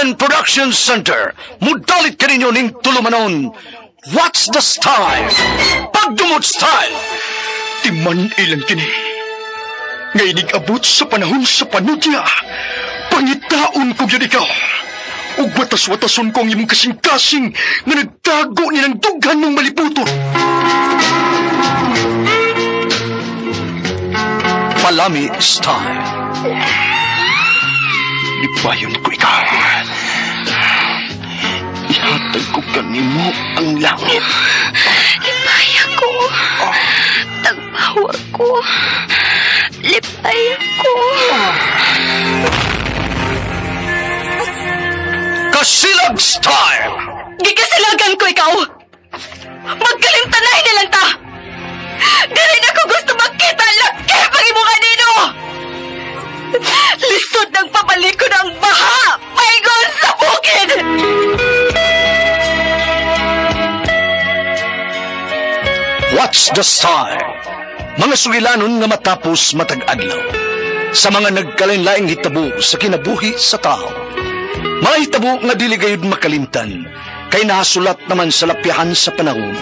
RMN Production Center, mudalit kaninyo ning tulumanon. What's the style? Pagdumot style! Timan ilang kini. Nga inigabot sa panahon sa panudya, pangitaon ko gyud ikaw. Ug watas-watason ko ang imong kasing-kasing nga nagtago nilang dughan mong malibuton. Palami style. Lipayon ko ikaw. Ihatag ko kanimo ang langit. Lipay ako. Tagpawa ko. Lipay ako. Kasilag style! Gikasilagan ko ikaw! Magkalimtanay na lang ta! Dili na ko gusto makita laki pag imo kanino! Lisod ng pabalik ko ng baha! Paingon sa bukid! What's the style? Mga sugilanon nga matapos matag adlaw. Sa mga nagkalain-laing hitabo sa kinabuhi sa tao. Mga hitabo nga dili gayud makalimtan, kay nahasulat naman sa lapyahan sa panahon,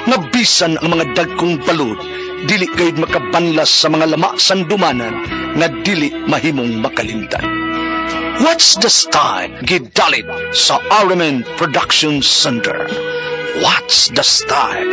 nga bisan ang mga dagkong balod, dili gayud makabanlas sa mga lama sandumanan nga dili mahimong makalimtan. What's the style? Gidalit sa RMN Production Center. What's the style?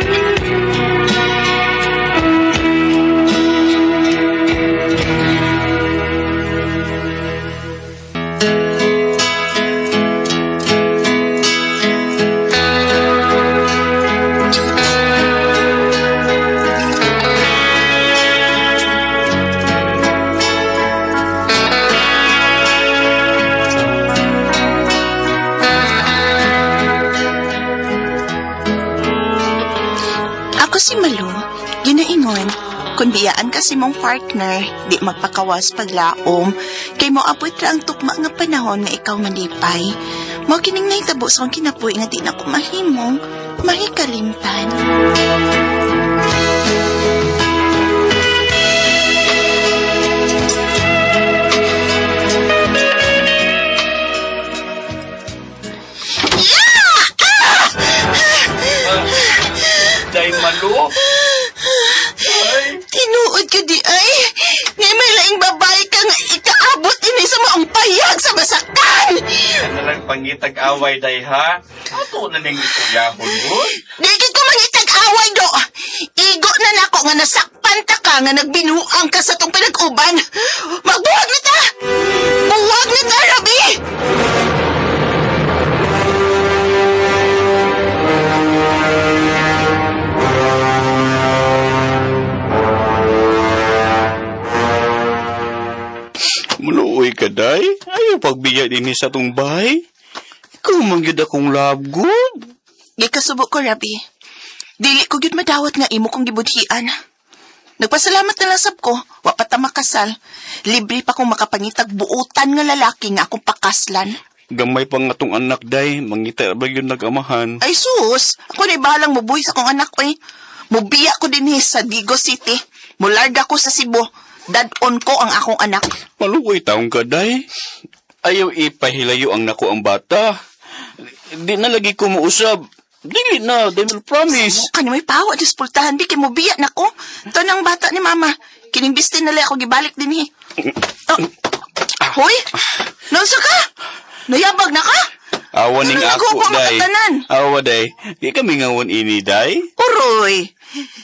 Ako si Malu, ginaingon, kung biyaan kasi mong partner, di magpakawas paglaom, kay moabot ra ang tukma nga panahon nga ikaw malipay. Mao kining nahitabo sa akong kinabuhi nga di na ko mahimong mahikalimtan. Day Malu? Tinuod ka di ay, ngay may laing babae ka nga ikaabot ini sa maong payag sa masakan! Ano lang pangitag-away, day ha? Ato na ning istoryahan mo? Di kay ko mangitag-away do. Igo na nako nga nasakpan ta ka nga nagbinuang ka sa tong pinag-uban. Magbuwag na ta! Buwag na ta, Rabi! Maluoy ka, day. Ayaw pagbiya din sa tong bahay. Ikaw man gyud akong love good. Gikasubo ko, Rabi. Dili ko gyud madawat nga imo kong gibudhian. Nagpasalamat na lang sab ko, wa pa ta makasal. Libre pa kong makapangitag buutan nga lalaki nga akong pakaslan. Gamay pa nga tong anak, day. Mangita ba yun nag-amahan? Ay sus, ako na bahalang mubuhi sa akong anak ko eh. Mubiya ko din eh sa Digo City. Mularga ko sa Cebu. Dadon ko ang akong anak. Maluoy taong ka, day. Ayaw ipahilayo ang nako ang bata. Di na lagi ko muusab. Dili na, they will promise. Kani may pawa di pultahan bi kay mubiya nako. To nang bata ni mama. Kining biste na lang ako gibalik din eh. Oh. Hoy! Nansa ka? Nayabag na ka? Awa ning Ano ako, nagupo day. makatanan? Awa, day. Di kami ngawon ini, day. Uroy!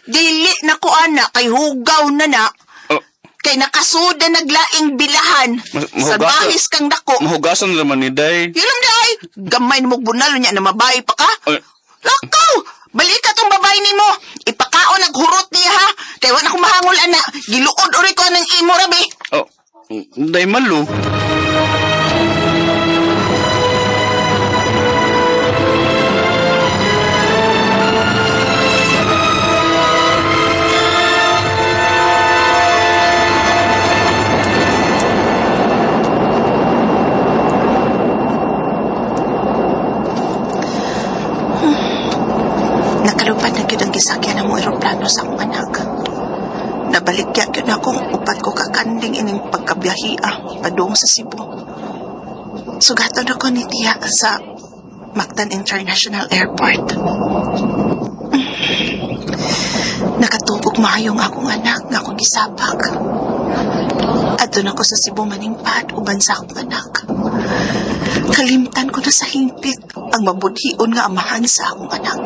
Dili na ko ana kay hugaw na na. Oh, Kay nakasuda naglaing bilahan. Sa bahis kang dako. Mahugasan naman ni day. Hilam di ay! Gamay na mong bunalo niya na mabahay pa ka. Ay. Lakaw! Balik ka tong babae nimo. Ipakaon ang hurot niya ha. Kay wa na ko mahangol ana. Giluod uri ko ng imo rabi. Oh, day malo. Nakalupad na gyud ang gisakyan ng eroplano sa akong anak. Nabaligya gyud ako upat ko kakanding ining pagkabiyahia padung sa Cebu. Sugaton ako ni Tia sa Mactan International Airport. Nakatubog maayong akong anak nga akong gisapak. Adto na ko sa Cebu maningpad uban sa akong anak. Kalimtan ko na sa hingpit ang mabudhion nga amahan sa akong anak.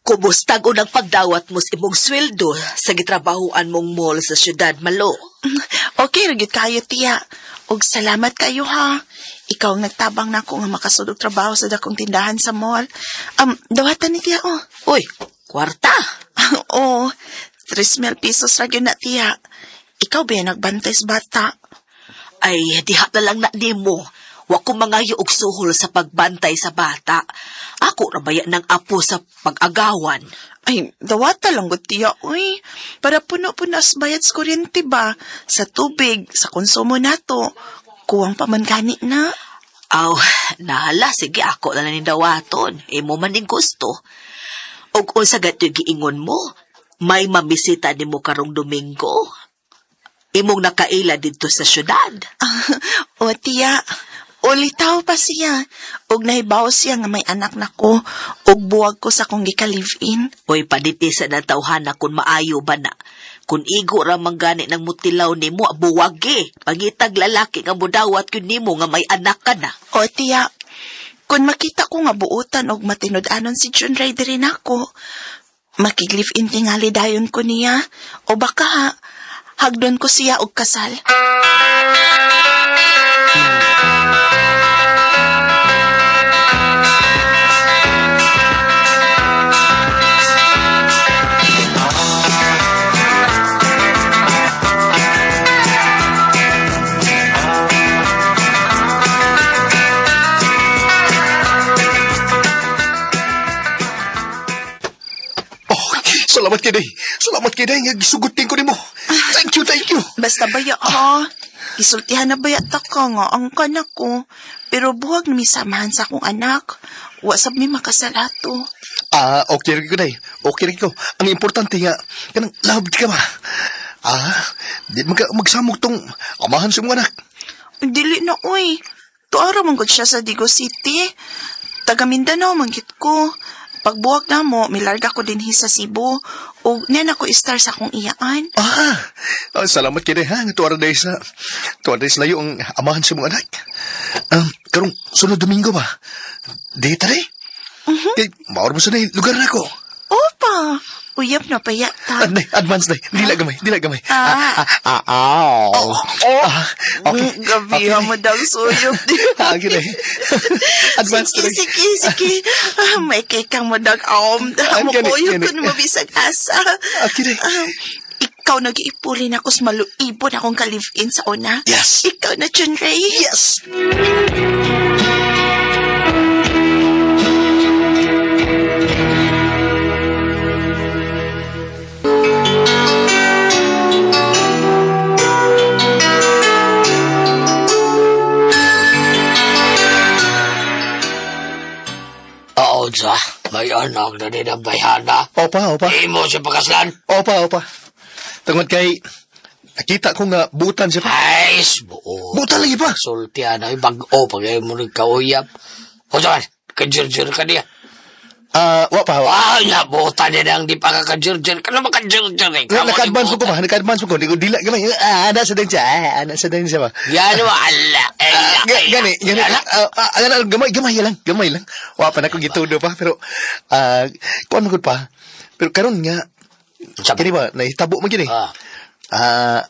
Kumustag unang pagdawat mo sa imong sweldo sa gitrabahuan mong mall sa syudad Malo. Okay, ra gyud kayo, Tiya. Og salamat kayo ha. Ikaw ang nagtabang nako nga makasudog trabaho sa dakong tindahan sa mall. Dawatan ni Tiya, oh. Uy, kwarta. Oo, 3,000 pesos ra gyud na, Tiya. Ikaw ba yung nagbantay sa bata? Ay, diha na lang na nimo. Wa ko mangayo og suhol sa pagbantay sa bata. Ako ra baya ng apo sa pag-agawan. Ay, dawata lang gud, Tiya, uy. Para puno-puno as bayad sa kuryente ba? Sa tubig, sa konsumo nato. Kuwang pa man gani na. Aw, nahala, sige ako na lang ning dawaton. Imo man ning gusto. Og unsa gato'y giingon mo? May mamisita nimo karong Domingo. Imong nakaila didto sa syudad. O, tiya, ulitaw pa siya. Og nahibaw siya nga may anak na ko. Og buwag ko sa kong gika-live-in. Uy, panitisa na tawhana kung maayo ba na. Kung igo ra man gani ng mutilaw nimo, buwagi. Pangitag lalaki nga mudawat yun nimo nga may anak ka na. O, tiya, kung makita ko nga buutan og matinud-anon si John Ray diri nako, makig-live-in tingali dayon ko niya. O baka ha, hagdon ko siya og kasal. Oh, salamat kay Day. Salamat kay Day. Nga gisugutin ko nimo. Thank you, thank you. Basta baya ha, isultihan na baya ta ka nga ang kanak ko. Pero buwag na misamahan sa akong anak. Wa sab mi makasalato. Ah, okay rin ko, Day. Okay rin ko. Ang importante nga, kanang love ka ba? Ah, di man ka magsamok tong amahan sa imong anak. Dili na, uy. Tuara man gud siya sa Digo City. Taga Mindanao man gid ko. Pagbuwag na mo, milarga ko dinhi sa Cebu. Ug niyan ako istar sa akong iyaan. Ah, ah, salamat kay Day, ha. Nga tuwara day sa, tuwara day sa layo ang amahan sa imong anak. Karong sunod Domingo ba? Di ta, Day? Kay, maor mo sa day, lugar na ko. Opa! Uyab na paya ta. Ah, day, advance, day. Dila gamay, dila gamay. Ah. Ah, ah, ah, oh. Ah, okay. Gabiha mo daw suyop. Ah, okay, day. Advance, Sige, day. sige, sige. Ah, may kekang mo dag aom. Ah, Mo gani, kuyog gani. ko na mabisag asa. Okay, day. Ah, ikaw nag-iipulin ako sa maluibon akong ka-live-in sa una. Yes. Ikaw na, John Ray. Yes! Oo, sa. May anak na din ang bayhana. Opa, opa. Imo siya pagkaslan. Opa, opa. Tungod kay, nakita ko nga butan siya pa. Ay, buo. Butan lagi pa. Sultian ay bag-o pag ay mo nagkauyap. O saan? Kajir-jir ka niya. Ah, wa pa, wa. Ah, nga, butan niya ang di pa ka kajir-jir. Kano ba kajir-jir eh? Nga, Kamo naka-advance ni mo ko ba? Naka-advance mo ko. Di ko dila gamay. Ah, ana sa din siya. Ah, ana sa din siya ba? Yan mo, ala. Eh, Ah, gani, gani. Ala. Ah, ah, ah, gamay, gamay lang, gamay lang. Wa pa na ko gitudo pa, pero ah, kuan man gud pa. Pero karon nga, kini ba, nahitabo man gini. Ah. Ah,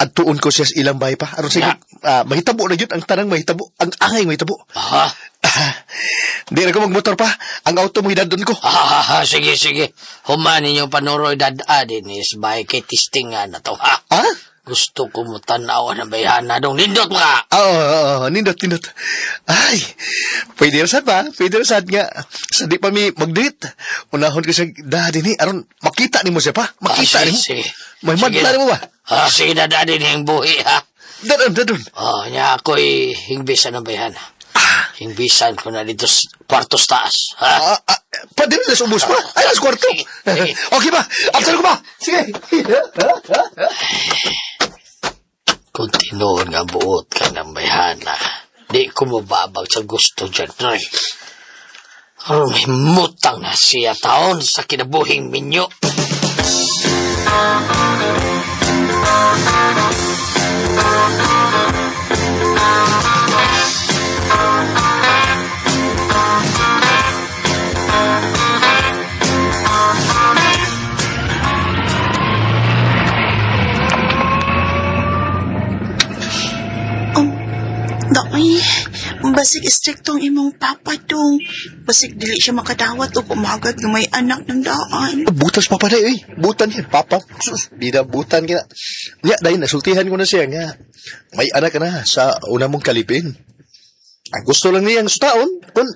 adtuon ko siya sa ilang bahay pa. Aron sige, ah, mahitabo na jud ang tanang mahitabo, ang angay mahitabo. Ha? Ah, di na ko magmotor pa. Ang auto mo hidadon ko. Ha, ha, sige, sige. Human ninyo panuroy dada din is by kay testing nga na to, ha? Ah? Gusto ko mo tanaw ng bayhana dong. Nindot mo ka! Oo, oo, oo, nindot, nindot. Ay, pwede ra sad ba? Pwede ra sad nga. Sa di pa mi mag-date. Unahon ko siya daddy ni aron makita nimo siya pa. Makita Ah, nimo. sige. May Sige madla na. nimo ba? Ah, sige na, daddy, niyang buhi, ha? Dadon, dadon. Oh, nya ako'y hingbisan ng bayhana. Hingbisan ko na dito sa kwarto sa taas, ha? Ah, ah, pa dili na sa ubos pa. Ay, nasa kwarto. Sige, sige. Okay ba? After ko ba? Sige. Kung tinuod nga buot ka ng bayhana, di ko mababag sa gusto dyan, Dre. Aron may mutang na siya taon sa kinabuhing minyo. Daoy, basig istriktong imong papa dong. Basig dili siya makadawat o kumagat nga may anak ng daan. Butas papa na eh. Butan yan. Papa. Sus, di na butan ka na. Nya, dahil nasultihan ko na siya nga. May anak ka na sa una mong kalipin. Ang gusto lang niyang sa taon, kung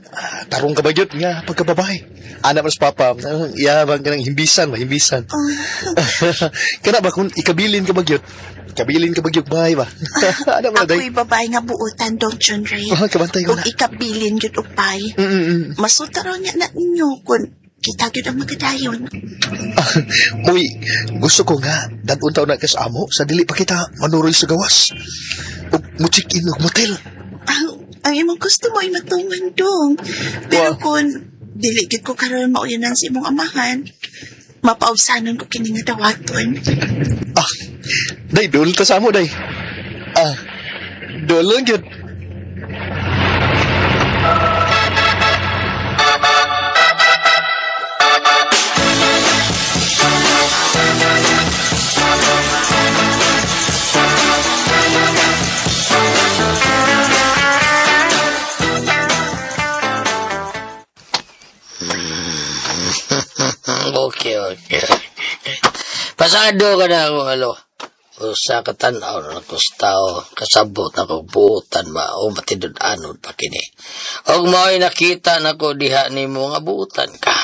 tarong ka ba yun nga pagkababae. Anak mas papa, iyabang ka ng himbisan, mahimbisan. Kana ba kung ikabilin ka bagyot? Ikabilin ka bagyot, bahay ba? Anak mo na, day. Ako'y babae nga buutan dong, John Ray. Ah, kabantay ko Ug na. ikabilin gyud upay. Mm-mm. Masulta raw niya na ninyo kung kita gyud ang magadayon. Uy, gusto ko nga, dadun taon na ka sa amo, sa dili pa kita manuroy sa gawas. Ug mo check-in og motel. Ang imong gusto mo ay matuman dong. Pero Wa. kung dili gyud ko karon mauyanan sa imong amahan, mapaubsanon ko kini nga dawaton. Ah, day, dul ta sa amo, day. Ah, dul lang yun. Okay. Pasado ka na ako, alo. Usa ka tan-aw na ako sa tao, kasabot na ko buutan ba, o matindod-anod pa kini. Og mao'y nakita na ko diha nimo nga buutan ka.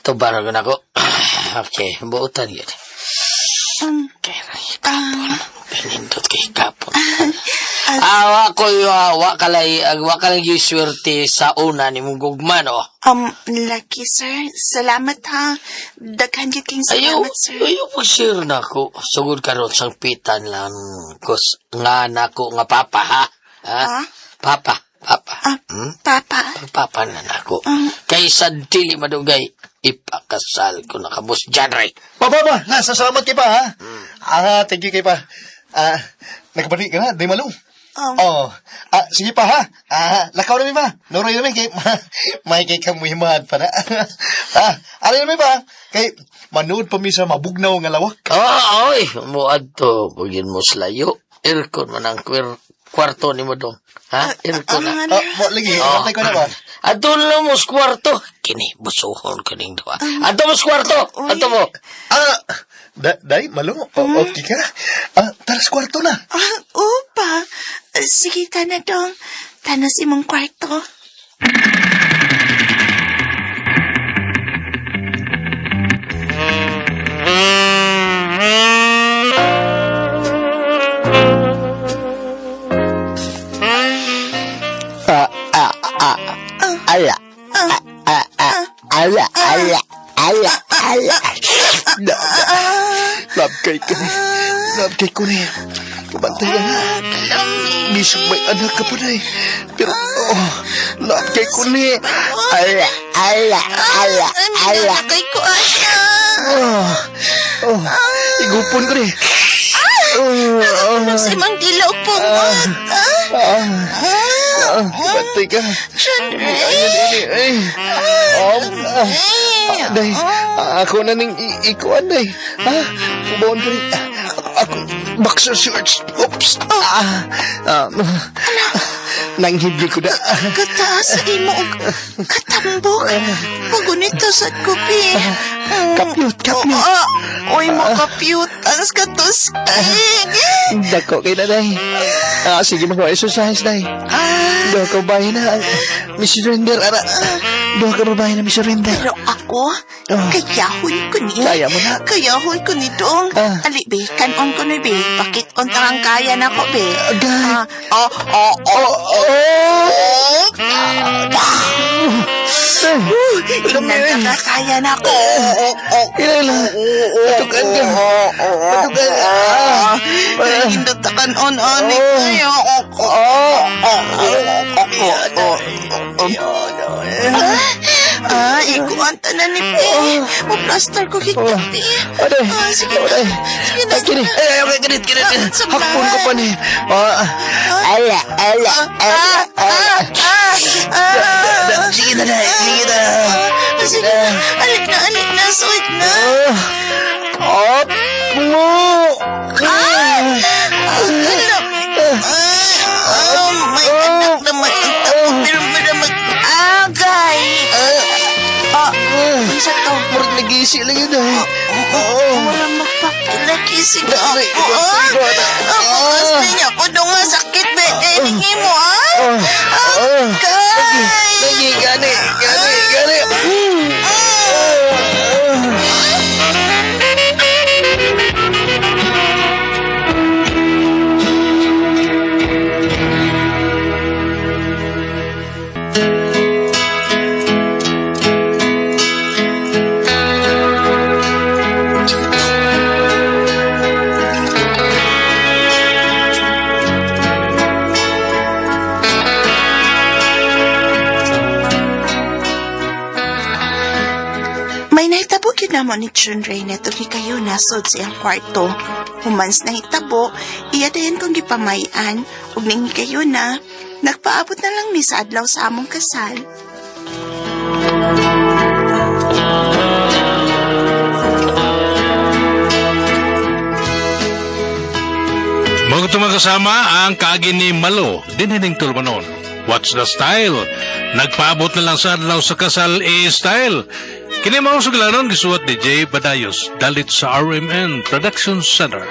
Ito barang na ko. Okay, buutan yun. Um, ah, Pinindot kay kapon. Awa ko wa kalay wa kalay yung swerte sa una ni mong gugma no. Lucky sir, salamat ha. Daghan gyud kayong Ayaw, salamat sir. ayaw po sure na ako. Sugod karon sang pitan lang kus nga nako nga papa ha. Ha? Ah? Papa, papa. Ah, Hmm? Papa. Papa na nako. Ah. Kaysa dili madugay ipakasal ko na kabus Janray. Pa, pa, pa, nasa salamat kay pa, ha? Ah, thank you kay pa. Ah, nakabalik ka na, day malong. Oh, ah, sige pa, ha? Ah, lakaw na mi pa. Nuroy na mi, kay, may kay kamuhimad pa na. Ah, aray na mi pa. Kay, manood pa mi sa mabugnaw nga lawak. Ah, oy, muadto pugin mo slayo. Aircon man ang kwarto nimo dong. Ha? Aircon na. Ah, mo, lagi, Oh. oh. ko na ba? Adto na mo sa kwarto. Kini, busuhon kaning duha. Adto mo sa kwarto. Adto mo. Ah, day, malo, okay ka? Ah, tara sa kwarto na. Ah, opa. Sige, tana dong. Tana sa imong kwarto. Ah, ah, ah, ala, ah, ah, ah, ala, ala, ala, ala. Na, na, love kay ko ni. Love kay ko ni. Bantay ka na. Bisag may anak ka pa na eh. Pero, oh, love kay ko ni. Ala, ala, ala, ala. Kay ko, ana. Oh, oh, igupon ko ni. Oh, oh, Sa imong dilaw pungot. Ah, ah, ah, bantay ka. John Ay, Ray. ay, ay. Oh, ah. Ah, Day, ako na ning ikuan, day. Ha? Ubaon ko rin. Ako, boxer shorts. Oops. Ah, nanghibli ko na. Kataas sa imo og katambok. Pagunito sa kupi. Kapyut, kapyut. Oy, mo kapyut. Ang Thanks ka tusking. Dako kay na, day. Ah, sige, mag-exercise, day. Ah, Duha ka babae na. Miss Surrender, ara. Duha ka babae na, Miss Surrender. pero ako, Oh. kayahon ko ni. Kaya mo na. Kayahon ko ni Dong. Ah. Ali, be, kanon ko ni, be. Bakit unta ang kaya na ko, be? Agay. Ah, oh, oh, oh, Oh! oh. Ingnan ka kaya na ko. Oh, oh, Ilala. Patukan ka. Patukan. Ah. oh. Hindot on on kayo. Oh, oh, oh, oh, oh, oh. Ah, ikuan tanan ni Pe. Mo plaster ko higpit, Pe. Aday. Ah, sige na. Aday. Sige na. Ay, kini. Ay, ay, okay, kini, kini, kini. Ah, sabay. Hakpon ko pa ni. Ah, Ala, ala, ala, ah, ah, ah. Sige na, day. Sige na. Ah, sige na. Alik na, alik na. Suwit na. Ah. Up mo. Ah! Ala. Ah, may anak naman ang tao, pero mura mag-agay. Ah, unsa to? Murag nag-iisi lang yun, day. Oo. Mura magpakilakisig ako. Ah, ako kasi niya ko doon nga sakit be. Eh, ningi mo ah. Agay! Lagi, gani, gani, gani. May nahitabo gyud namo ni Jun Ray neto kayo nasod sa iyang kwarto. Humans nahitabo, iya dayon kong gipamayan ug ning kayo na nagpaabot na lang mi sa adlaw sa among kasal. Mga kasama ang kaagi ni Malo, dinhining tulmanon. What's the style? Nagpaabot na lang sa adlaw sa kasal e style. Kini mao suglanon gisuwat ni Jay Badayos, dalit sa RMN Production Center.